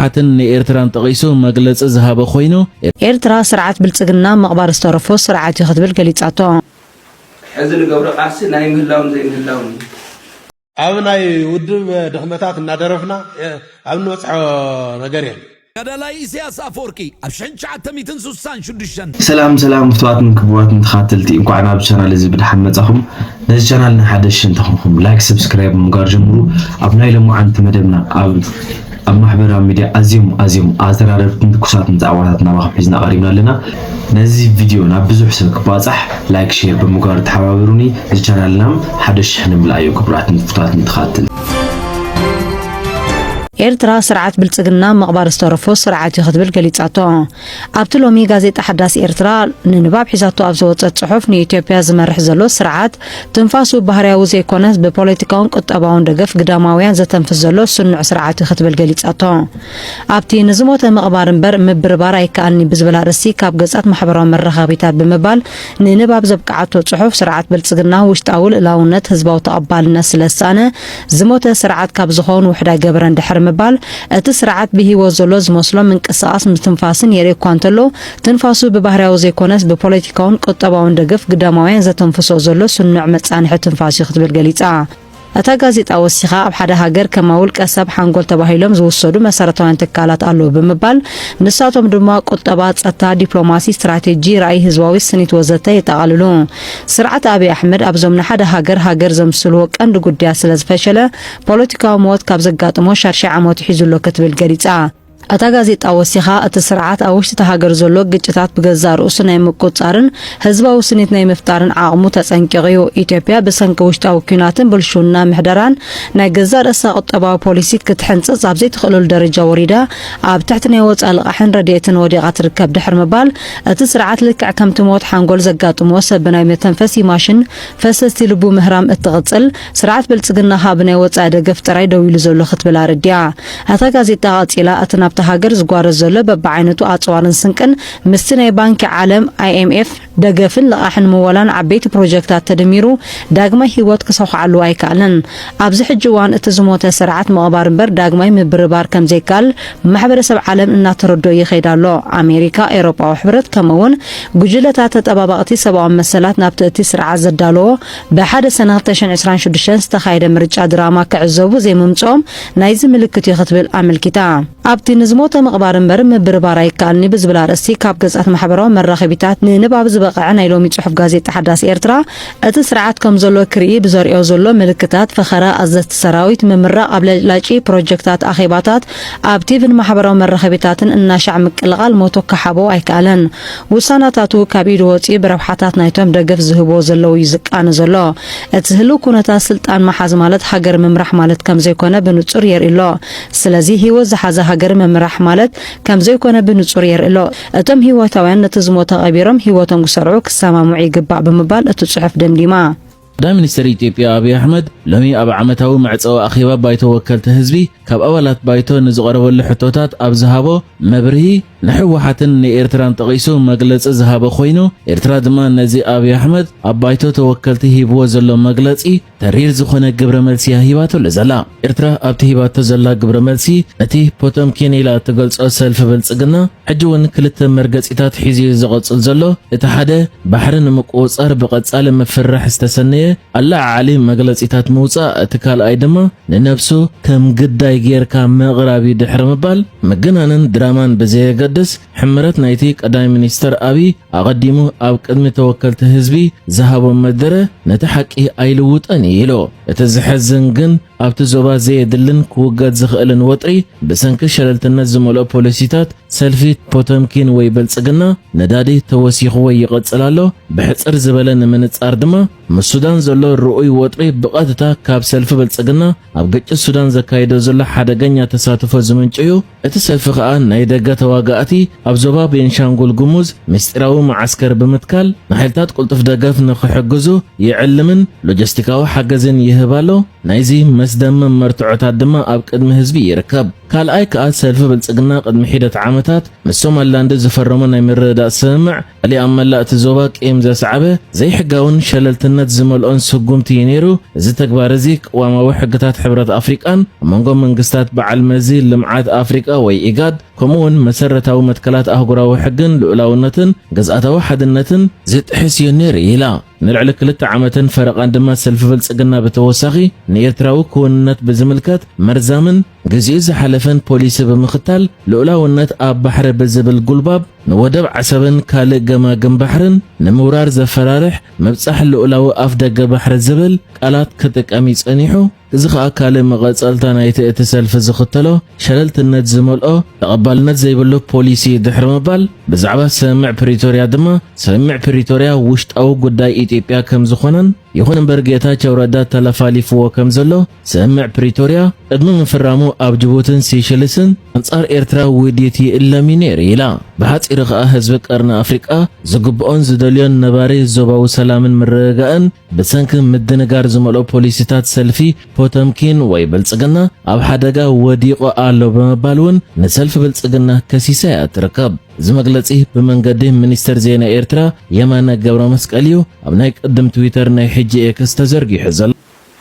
ንህወሓትን ንኤርትራን ጠቒሱ መግለጺ ዝሃበ ኮይኑ፣ ኤርትራ ስርዓት ብልጽግና ምቕባር ዝተረፎ ስርዓት እዩ ክትብል ገሊጻቶ። ሕዚ ንገብሮ ቃልሲ ናይ ምህላውን ዘይምህላውን እዩ። ኣብ ናይ ውድብ ድኽመታት እናደረፍና ኣብ እንበፅሖ ነገር የለን። ተጋዳላይ ኢሳያስ ኣፈወርቂ ኣብ ሽሕን ትሽዓተ ሚእትን ስሳን ሽዱሽተን። ሰላም ሰላም ፍትዋትን ክቡራትን ተኻተልቲ፣ እንኳዕ ናብ ቻናል እዚ ብደሓን መጻኹም። ነዚ ቻናል ንሓደሽ እንተኾንኩም ላይክ፣ ሰብስክራይብ ብምግባር ጀምሩ። ኣብ ናይ ሎማዓንቲ መደብና ኣብ ኣብ ማሕበራዊ ሚድያ ኣዝዮም ኣዝዮም ኣዘራረብትን ትኩሳትን ዛዕባታት ናባኹም ሒዝና ቀሪብና ኣለና። ነዚ ቪድዮ ናብ ብዙሕ ሰብ ክባጻሕ ላይክ፣ ሼር ብምግባር ተሓባበሩኒ። እዚ ቻናልና ሓደ ሽሕ ንምልኣዩ ክቡራትን ፍትዋትን ተኻተልቲ። ኤርትራ ስርዓት ብልጽግና ምቕባር ዝተረፎ ስርዓት እዩ ክትብል ገሊጻቶ። ኣብቲ ሎሚ ጋዜጣ ሓዳስ ኤርትራ ንንባብ ሒዛቶ ኣብ ዝወጸት ጽሑፍ ንኢትዮጵያ ዝመርሕ ዘሎ ስርዓት ትንፋሱ ባህርያዊ ዘይኮነስ ብፖለቲካውን ቁጠባውን ደገፍ ግዳማውያን ዘተንፍስ ዘሎ ስኑዕ ስርዓት እዩ ክትብል ገሊጻቶ። ኣብቲ ንዝሞተ ምቕባር እምበር ምብርባር ኣይከኣልኒ ብዝብል ኣርእስቲ ካብ ገጻት ማሕበራዊ መራኸቢታት ብምባል ንንባብ ዘብቅዓቶ ጽሑፍ ስርዓት ብልጽግና ውሽጣዊ ልእላውነት ህዝባዊ ተቐባልነት ስለ ዝሰኣነ ዝሞተ ስርዓት ካብ ዝኸውን ውሕድ ኣይገበረን ድሕሪ ምባል እቲ ስርዓት ብህይወት ዘሎ ዝመስሎ ምንቅስቓስ ምትንፋስን የርኢ እኳ እንተሎ ትንፋሱ ብባህርያዊ ዘይኮነስ ብፖለቲካውን ቁጠባውን ደገፍ ግዳማውያን ዘተንፍሶ ዘሎ ስኑዕ መጻንሒ ትንፋስ እዩ ክትብል ገሊጻ። እታ ጋዜጣ ወሲኻ ኣብ ሓደ ሃገር ከማ ውልቀ ሰብ ሓንጎል ተባሂሎም ዝውሰዱ መሰረታውያን ትካላት ኣለዉ ብምባል ንሳቶም ድማ ቁጠባ፣ ጸጥታ፣ ዲፕሎማሲ፣ ስትራቴጂ፣ ራእይ ህዝባዊ ስኒት ወዘተ የጠቓልሉ። ስርዓት ኣብይ ኣሕመድ ኣብዞም ንሓደ ሃገር ሃገር ዘምስልዎ ቀንዲ ጉዳያት ስለ ዝፈሸለ ፖለቲካዊ ሞት ካብ ዘጋጥሞ ሻድሻይ ዓመቱ ሒዙ ኣሎ ክትብል ገሊጻ። እታ ጋዜጣ ወሲኻ እቲ ስርዓት ኣብ ውሽጢ እታ ሃገር ዘሎ ግጭታት ብገዛእ ርእሱ ናይ ምቁጽጻርን ህዝባዊ ስኒት ናይ ምፍጣርን ዓቕሙ ተጸንቂቑ እዩ። ኢትዮጵያ ብሰንኪ ውሽጣዊ ኲናትን ብልሽውና ምሕደራን ናይ ገዛእ ርእሳ ቁጠባዊ ፖሊሲ ክትሕንጽጽ ኣብ ዘይትኽእለሉ ደረጃ ወሪዳ ኣብ ትሕቲ ናይ ወጻኢ ልቓሕን ረድኤትን ወዲቓ ትርከብ ድሕሪ ምባል እቲ ስርዓት ልክዕ ከምቲ ሞት ሓንጎል ዘጋጥሞ ሰብ ብናይ መተንፈሲ ማሽን ፈሰስቲ ልቡ ምህራም እትቕጽል ስርዓት ብልጽግና ከኣ ብናይ ወጻኢ ደገፍ ጥራይ ደው ኢሉ ዘሎ ክትብል ኣረዲኣ። እታ ጋዜጣ ቀጺላ፣ እቲ ናብታ ሃገር ዝጓረዝ ዘሎ በብዓይነቱ ኣጽዋርን ስንቅን ምስቲ ናይ ባንኪ ዓለም፣ ኣይኤምኤፍ፣ ደገፍን ልቓሕን ምወላን ዓበይቲ ፕሮጀክታት ተደሚሩ ዳግማይ ህይወት ክሰኹዓሉ ኣይከኣለን። ኣብዚ ሕጂ እዋን እቲ ዝሞተ ስርዓት ምቕባር እምበር ዳግማይ ምብርባር ከምዘይከኣል ማሕበረሰብ ዓለም እናተረድኦ ይኸይድ ኣሎ። ኣሜሪካ፣ ኤውሮጳዊ ሕብረት ከምኡ እውን ጉጅለታት ተጠባባቕቲ ሰብኣዊ መሰላት ናብቲ እቲ ስርዓት ዘዳለዎ ብሓደ ሰነ ክልተ ሽሕን ዕስራን ሽዱሽተን ዝተኻየደ ምርጫ ድራማ ክዕዘቡ ዘይምምፅኦም ናይዚ ምልክት እዩ ክትብል ኣመልኪታ። ኣብቲ ንዝሞተ ምቕባር እምበር ምብርባር ኣይከኣልኒ ብዝብል ኣርእስቲ ካብ ገጻት ማሕበራዊ መራኸቢታት ንንባብ ዝበቕዐ ናይ ሎሚ ጽሑፍ ጋዜጣ ሓዳስ ኤርትራ እቲ ስርዓት ከም ዘሎ ክርኢ ብዘርእዮ ዘሎ ምልክታት ፈኸራ ኣዘዝቲ ሰራዊት ምምራቕ ኣብ ለጭላጪ ፕሮጀክታት ኣኼባታት ኣብ ቲቪን ማሕበራዊ መራኸቢታትን እናሻዕ ምቅልቓል ሞቶ ክሓቦ ኣይከኣለን። ውሳናታቱ ካብ ኢዱ ወጺኡ ብረብሓታት ናይቶም ደገፍ ዝህብዎ ዘለዉ እዩ ዝቃነ ዘሎ። እቲ ህልው ኩነታት ስልጣን ምሓዝ ማለት ሃገር ምምራሕ ማለት ከም ዘይኮነ ብንጹር የርኢ ኣሎ። ስለዚ ህይወት ዝሓዘ ሃገር ምምራሕ ማለት ከም ዘይኮነ ብንጹር የርኢ ኣሎ። እቶም ህይወታውያን ነቲ ዝሞተ ቀቢሮም ህይወቶም ክሰርዑ ክሰማምዑ ይግባእ ብምባል እቲ ጽሑፍ ደምዲማ። ቀዳማይ ሚኒስትር ኢትዮጵያ ኣብይ ኣሕመድ ሎሚ ኣብ ዓመታዊ መዕጸዊ ኣኼባ ባይቶ ወከልቲ ህዝቢ ካብ ኣባላት ባይቶ ንዝቐረበሉ ሕቶታት ኣብ ዝሃቦ መብርሂ ንህወሓትን ንኤርትራን ጠቒሱ መግለጺ ዝሃበ ኮይኑ፣ ኤርትራ ድማ ነዚ ኣብይ ኣሕመድ ኣብ ባይቶ ተወከልቲ ሂብዎ ዘሎ መግለጺ ተሪር ዝኾነ ግብረ መልሲ እያ ሂባቶ ዘላ። ኤርትራ ኣብቲ ሂባቶ ዘላ ግብረ መልሲ ነቲ ፖቶምኪን ኢላ እትገልጾ ሰልፊ ብልጽግና ሕጂ እውን ክልተ መርገጺታት ሒዙ እዩ ዝቐጽል ዘሎ። እቲ ሓደ ባሕሪ ንምቁጽጻር ብቐጻሊ ምፍርራሕ ዝተሰነየ ኣለዓዓሊ መግለጺታት ምውጻእ፣ እቲ ካልኣይ ድማ ንነብሱ ከም ግዳይ ጌርካ ምቕራብ እዩ ድሕሪ ምባል ምግናንን ድራማን ብዘየገድስ ሕምረት ናይቲ ቀዳማይ ሚኒስተር ኣብይ ኣቐዲሙ ኣብ ቅድሚ ተወከልቲ ህዝቢ ዝሃቦ መደረ ነቲ ሓቂ ኣይልውጦን እዩ ኢሉ። እቲ ዘሕዝን ግን ኣብቲ ዞባ ዘየድልን ክውገድ ዝኽእልን ወጥሪ ብሰንኪ ሸለልትነት ዝመልኦ ፖሊሲታት ሰልፊ ፖቶምኪን ወይ ብልጽግና ነዳዲ ተወሲኽዎ ይቕጽል ኣሎ። ብሕጽር ዝበለ ንምንጻር ድማ ምስ ሱዳን ዘሎ ርኡይ ወጥሪ ብቐጥታ ካብ ሰልፊ ብልጽግና ኣብ ግጭት ሱዳን ዘካይዶ ዘሎ ሓደገኛ ተሳትፎ ዝምንጩ እዩ። እቲ ሰልፊ ከኣ ናይ ደገ ተዋጋእቲ ኣብ ዞባ ቤንሻንጉል ጉሙዝ ምስጢራዊ መዓስከር ብምትካል ንሓይልታት ቅልጡፍ ደገፍ ንኽሕግዙ ይዕልምን ሎጂስቲካዊ ሓገዝን ይህብ ኣሎ። ናይዚ መስደመም መርትዖታት ድማ ኣብ ቅድሚ ህዝቢ ይርከብ። ካልኣይ ከኣ ሰልፊ ብልጽግና ቅድሚ ሒደት ዓመታት ምስ ሶማሊላንድ ዝፈረሞ ናይ ምርድዳእ ስምምዕ፣ እቲ ኣብ መላእ እቲ ዞባ ቂም ዘስዓበ ዘይሕጋውን ሸለልትነት ዝመልኦን ስጉምቲ እዩ ነይሩ። እዚ ተግባር እዚ ቅዋማዊ ሕግታት ሕብረት ኣፍሪቃን ኣብ መንጎ መንግስታት በዓል መዚ ልምዓት ኣፍሪቃ ወይ ኢጋድ፣ ከምኡ እውን መሰረታዊ መትከላት ኣህጉራዊ ሕግን ልኡላውነትን ግዝኣታዊ ሓድነትን ዝጥሕስ እዩ ነይሩ ኢላ። ንልዕሊ ክልተ ዓመትን ፈረቓን ድማ ሰልፊ ብልጽግና ብተወሳኺ ንኤርትራዊ ክውንነት ብዝምልከት መርዛምን ግዜኡ ዝሓለፈን ፖሊሲ ብምኽታል፣ ልኡላውነት ኣብ ባሕሪ ብዝብል ጉልባብ፣ ንወደብ ዓሰብን ካልእ ገማግም ባሕርን ንምውራር ዘፈራርሕ፣ ምብጻሕ ልኡላዊ ኣፍደገ ባሕሪ ዝብል ቃላት ክጥቀም እዩ ጸኒሑ። እዚ ኸኣ ካልእ መቐጸልታ ናይቲ እቲ ሰልፊ ዝኽተሎ ሸለልትነት ዝመልኦ ተቐባልነት ዘይብሉ ፖሊሲ ድሕሪ ምባል፣ ብዛዕባ ስምምዕ ፕሪቶርያ ድማ፣ ስምምዕ ፕሪቶርያ ውሽጣዊ ጉዳይ ኢትዮጵያ ከም ዝኾነን፣ ይኹን እምበር ጌታቸው ረዳ ተለፋሊፍዎ ከም ዘሎ፣ ስምምዕ ፕሪቶርያ ቅድሚ ምፍራሙ ኣብ ጅቡትን ሴሸልስን ኣንጻር ኤርትራ ውዲት ይእለም እዩ ነይሩ ኢላ። ብሓጺሩ ኸኣ ህዝቢ ቀርኒ ኣፍሪቃ ዝግብኦን ዝደልዮን ነባሪ ዞባዊ ሰላምን ምርግጋእን ብሰንኪ ምድንጋር ዝመልኦ ፖሊሲታት ሰልፊ ፖተምኪን ወይ ብልጽግና ኣብ ሓደጋ ወዲቑ ኣሎ ብምባል እውን ንሰልፊ ብልጽግና ከሲሳ እያ ትርከብ። እዚ መግለጺ ብመንገዲ ሚኒስተር ዜና ኤርትራ የማነ ገብረመስቀል እዩ ኣብ ናይ ቅድም ትዊተር፣ ናይ ሕጂ ኤክስ፣ ተዘርጊሑ ዘሎ።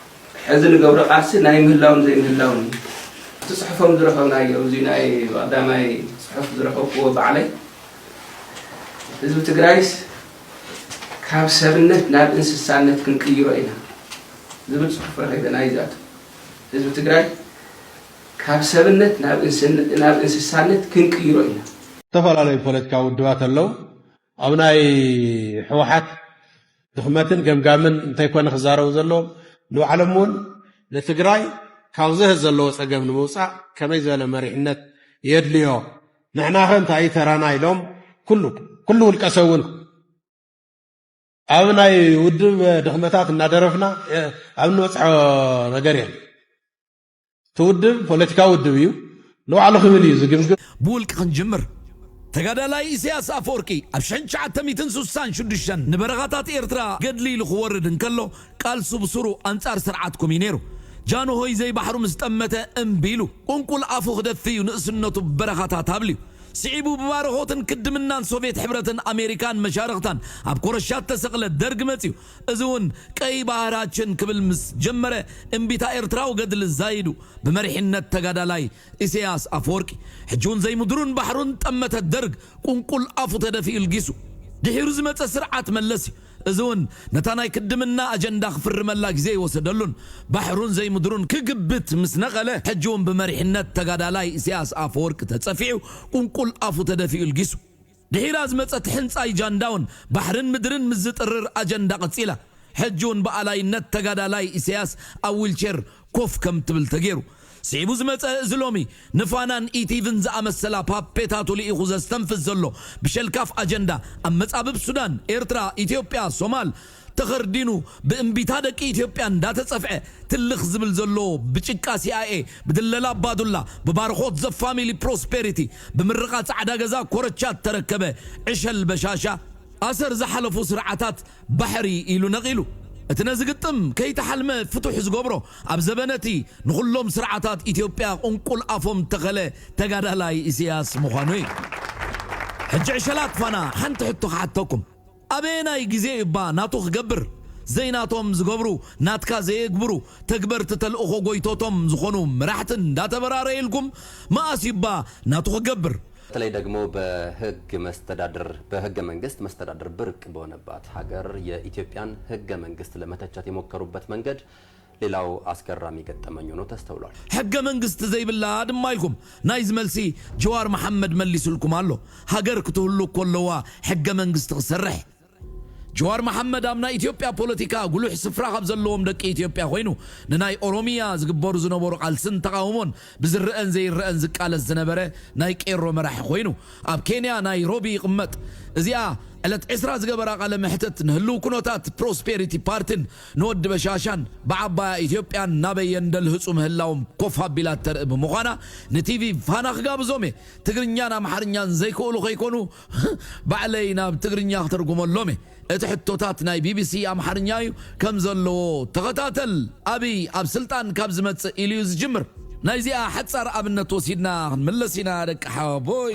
ሕዚ ንገብሮ ቃልሲ ናይ ምህላውን ዘይምህላውን እዩ። እቲ ጽሑፎም ዝረኸብናዮ፣ እዚ ናይ ቀዳማይ ጽሑፍ ዝረኸብክዎ ባዕለይ፣ ህዝቢ ትግራይስ ካብ ሰብነት ናብ እንስሳነት ክንቅይሮ ኢና ዝብል ጽሑፍ ረኺበ። ናይዛቱ ህዝቢ ትግራይ ካብ ሰብነት ናብ እንስን-፣ ናብ እንስሳነት ክንቅይሮ ኢና። ዝተፈላለዩ ፖለቲካዊ ውድባት ኣለዉ። ኣብ ናይ ህወሓት ድኽመትን ገምጋምን እንተይኮነ ክዛረቡ ዘለዎም፣ ንባዕሎም እውን ንትግራይ ካብዚ ዘለዎ ጸገም ንምውጻእ ከመይ ዝበለ መሪሕነት የድልዮ፣ ንሕናኸ እንታይ እዩ ተራና ኢሎም ኩሉ፣ ኩሉ ውልቀ ሰብ እውን ኣብ ናይ ውድብ ድኽመታት እናደረፍና፣ እ፣ ኣብ እንበጽሖ ነገር የለን። እቲ ውድብ ፖለቲካዊ ውድብ እዩ። ንባዕሉ ክብል እዩ ዝግምግም። ብውልቂ ክንጅምር። ተጋዳላይ ኢሳያስ ኣፈወርቂ ኣብ ሽሕን ትሽዓተ ሚእትን ስሳን ሽዱሽተን ንበረኻታት ኤርትራ ገድሊ ኢሉ ክወርድ እንከሎ፣ ቃልሱ ብሱሩ ኣንጻር ስርዓትኩም እዩ ነይሩ። ጃንሆይ ዘይባሕሩ ምስ ጠመተ እምቢ ኢሉ፣ ቁንቁል ኣፉ ክደፊ እዩ ንእስነቱ ብበረኻታት ኣብልዩ። ስዒቡ ብባርኾትን ክድምናን ሶቭየት ሕብረትን ኣሜሪካን መሻርኽታን ኣብ ኮረሻት ተሰቕለ ደርግ መጽዩ። እዚ እውን ቀይ ባህራችን ክብል ምስ ጀመረ፣ እምቢታ ኤርትራዊ ገድሊ ዛይዱ ብመሪሕነት ተጋዳላይ ኢሳያስ ኣፈወርቂ። ሕጂ እውን ዘይምድሩን ባሕሩን ጠመተ ደርግ ቁንቁል ኣፉ ተደፊኡ ልጊሱ። ድሒሩ ዝመጸ ስርዓት መለስ እዩ። እዚ እውን ነታ ናይ ክድምና ኣጀንዳ ክፍርመላ ግዜ ይወሰደሉን ባሕሩን ዘይምድሩን ክግብት ምስ ነቐለ፣ ሕጂ እውን ብመሪሕነት ተጋዳላይ ኢሳያስ ኣፈወርቂ ተጸፊዑ ቁንቁል ኣፉ ተደፊኡ ልጊሱ። ድሒራ ዝመጸት ሕንጻይ ጃንዳውን ባሕርን ምድርን ምስ ዝጥርር ኣጀንዳ ቀጺላ። ሕጂ እውን ብኣላይነት ተጋዳላይ ኢሳያስ ኣብ ዊልቸር ኮፍ ከም ትብል ተገይሩ። ስዒቡ ዝመጸ እዚ ሎሚ ንፋናን ኢቲቪን ዝኣመሰላ ፓፔታቱ ልኢኹ ዘስተንፍስ ዘሎ ብሸልካፍ ኣጀንዳ፣ ኣብ መጻብብ ሱዳን፣ ኤርትራ፣ ኢትዮጵያ፣ ሶማል ተኸርዲኑ ብእምቢታ ደቂ ኢትዮጵያ እንዳተጸፍዐ ትልኽ ዝብል ዘሎ፣ ብጭቃ ሲኣይኤ፣ ብድለላ ኣባዱላ፣ ብባርኾት ዘፋሚሊ ፕሮስፔሪቲ፣ ብምርቓ ጻዕዳ ገዛ ኮረቻ እተረከበ ዕሸል በሻሻ፣ ኣሰር ዝሓለፉ ስርዓታት ባሕሪ ኢሉ ነቒሉ። እቲ ነዚ ግጥም ከይተሓልመ ፍቱሕ ዝገብሮ፣ ኣብ ዘበነቲ ንኹሎም ስርዓታት ኢትዮጵያ ቁንቁል ኣፎም ተኸለ ተጋዳላይ ኢሳያስ ምዃኑ እዩ። ሕጂ ዕሸላት ፋና ሓንቲ ሕቶ ክሓተኩም። ኣበየናይ ግዜ እዩ እባ ናቱ ክገብር? ዘይናቶም ዝገብሩ፣ ናትካ ዘየግብሩ፣ ተግበርቲ ተልእኾ ጎይቶቶም ዝኾኑ መራሕቲ እንዳተበራረየልኩም፣ መኣስ እዩ እባ ናቱ ክገብር? በተለይ ደግሞ በህግ መስተዳድር፣ በህገ መንግስት መስተዳድር ብርቅ በሆነባት ሀገር የኢትዮጵያን ህገ መንግስት ለመተቸት የሞከሩበት መንገድ ሌላው አስገራሚ ገጠመኝ ሆኖ ተስተውሏል። ሕገ መንግስቲ ዘይብላ ድማ ኢልኩም። ናይዚ መልሲ ጀዋር መሓመድ መሊሱልኩም ኣሎ። ሃገር ክትህሉ እኮ ኣለዋ ሕገ መንግስቲ ክሰርሕ። ጀዋር መሓመድ ኣብ ናይ ኢትዮጵያ ፖለቲካ ጉሉሕ ስፍራ ካብ ዘለዎም ደቂ ኢትዮጵያ ኮይኑ፣ ንናይ ኦሮሚያ ዝግበሩ ዝነበሩ ቃልስን ተቓውሞን ብዝረኣን ዘይረኣን ዝቃለስ ዝነበረ ናይ ቄሮ መራሒ ኮይኑ፣ ኣብ ኬንያ ናይሮቢ ይቕመጥ። እዚኣ ዕለት ዕስራ ዝገበራ ቃለ መሕትት ንህልው ኩነታት ፕሮስፔሪቲ ፓርቲን ንወዲ በሻሻን ብዓባያ ኢትዮጵያን ናበይ የንደልህጹ ምህላዎም ኮፍ ኣቢላ እተርኢ ብምዃና ንቲቪ ፋና ክጋብዞም እየ። ትግርኛን ኣምሓርኛን ዘይክእሉ ከይኮኑ ባዕለይ ናብ ትግርኛ ክተርጉመሎም እየ። እቲ ሕቶታት ናይ ቢቢሲ ኣምሓርኛ እዩ ከም ዘለዎ ተኸታተል። ኣብይ ኣብ ስልጣን ካብ ዝመጽእ ኢሉ እዩ ዝጅምር። ናይዚኣ ሓጻር ኣብነት ወሲድና ክንምለስ ኢና ደቂ ሓወቦይ።